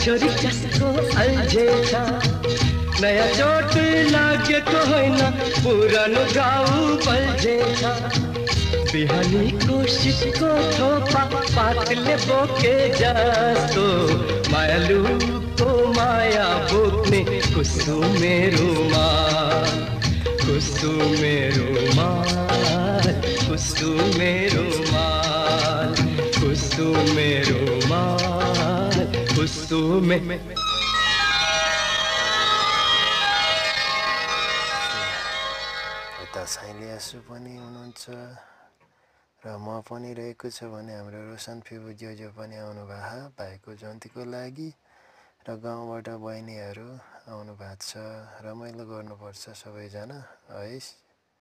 छोरी कसको अल्झेछ नयाँ चोट लागेको होइन पुरानो घाउ बल्झेछ बिहानीको शीतको थोपा पातले बोके जस्तो मायालुको माया बोक्ने कुसुमे रुमाल कुसुमे रुमाल कुसुमे रुमाल कुसुमे रुमाल कुसुमे यता साइली आसु पनि हुनुहुन्छ र म पनि रहेको छु भने हाम्रो रोशन फिबु ज्यू पनि आउनु भएको जयन्तीको लागि र गाउँबाट बहिनीहरू आउनु भएको छ रमाइलो गर्नुपर्छ सबैजना है